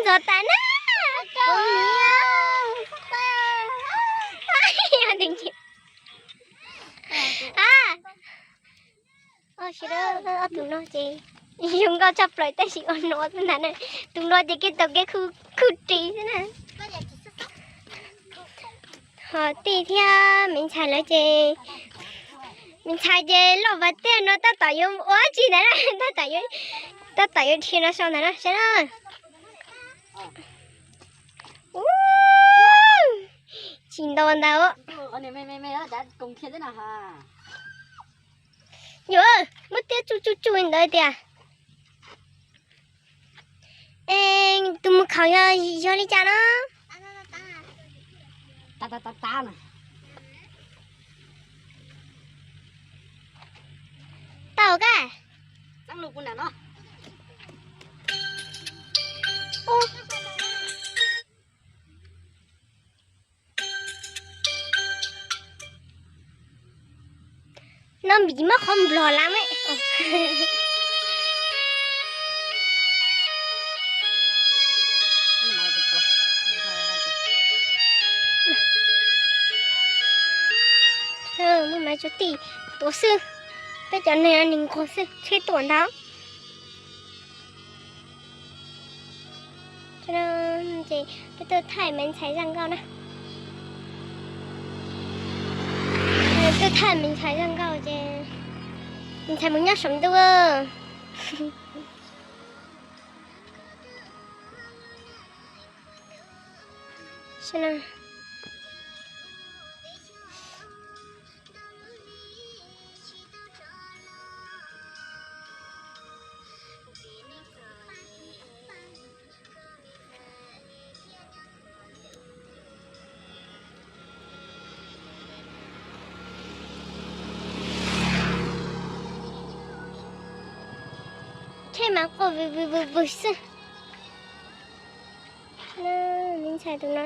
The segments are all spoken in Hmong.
Tos tas na. Ob tus no ces zoo nkauj tshaj plaws tab sis ua no xwb ntag na. Tus no ces kev taus kev khuj ris xwb na. Ho tij thiab me ntxhais lawv ces, me ntxhais ces loj vas tiaj no tab tom yuav ua tsi ntawd na, tab tom yuav dhia no sau ntawd na saib na. Tsis ntau ntawd. Yus muab tiab tsuj tsuj tsuj ntawd tias, es tus mus khaum yog, yog li cas no? Tau ka. No npis muab qhov nplog lav me. Muaj maiv tsuj tij tuav xwb, peb cov neeg nws nquag xwb tsheb tuaj ntag. Ces peb tuaj thaij me ntxhais zaj nkauj na. Tuaj thaij me ntxhais zaj nkauj ces me ntxhais mus nyob saum ntuj. Tsheb mas quaj vwg vwg vwg vwg xwb. Me ntxhais tus no,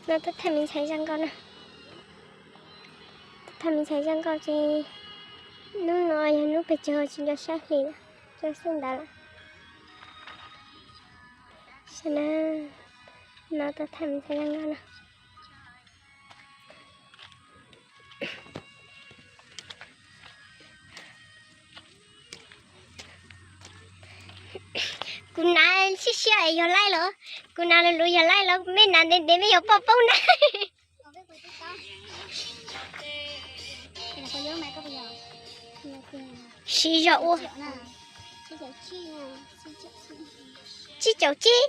no tuaj thaij me ntxhais zaj nkauj na. Tuaj thaij me ntxhais zaj nkauj ces hnub no yog hnub pes tsawg tsis nco sab hli lawm, tso xwb ntawd lawm. Saib na, no tuaj thaij me ntxhais zaj nkauj na. Kuv hnav siab siab es yog laib los, kuv hnav luv luv yog laib los, mej hnav ntev ntev mej yuav poj poob na. Siv zog ua. Tsib caum tsib.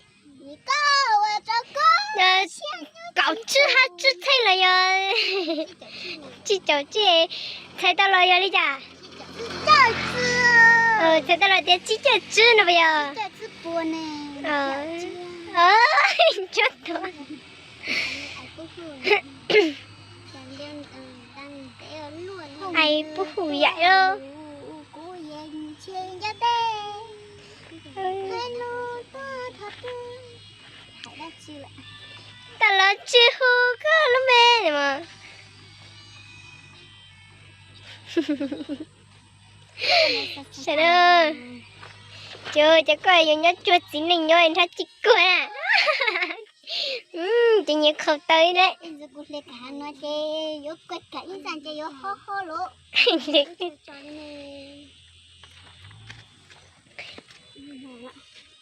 Kaum tsib hab tsib txheej los yog tsib caum tsib. Txhais tau los yog li cas? Txhais tau los tias tsib caug tsib no puas yog? Ncuab tuag. Ais pub hu yaim lawm. Tab lawv tsis hu koj lub npe mas. Sawv daws, ces koj yuav nyob cuag txiv neej nyob nrhab tsis kuag na. Ces nyias khaus taw lawm.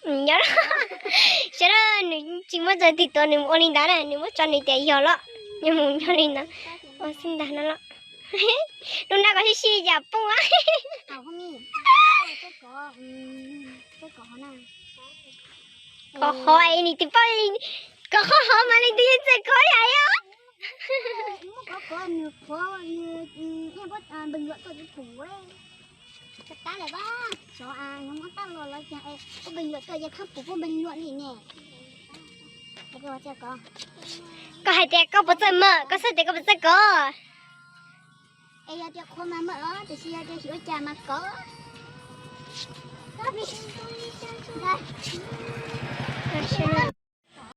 Nyob, sawv daws, nws tsis muaj txoj tig tuav nws mus ua li ntawd na, nws muab tso nws tias yog los, nws mus nyob li ntawd. Ua xwb ntag no los. Lub nab koj sib sib yam poob. Kov hov es nws tis paub, kov qhov hov mas leej twg yeej txawj kov yam yog. Koj hais tias koj puas txawj maj, koj xav tias koj puas txawj kov. Es yog tias qhuav mas maj los, tiam sis yog tias xyov ua cas mas kov.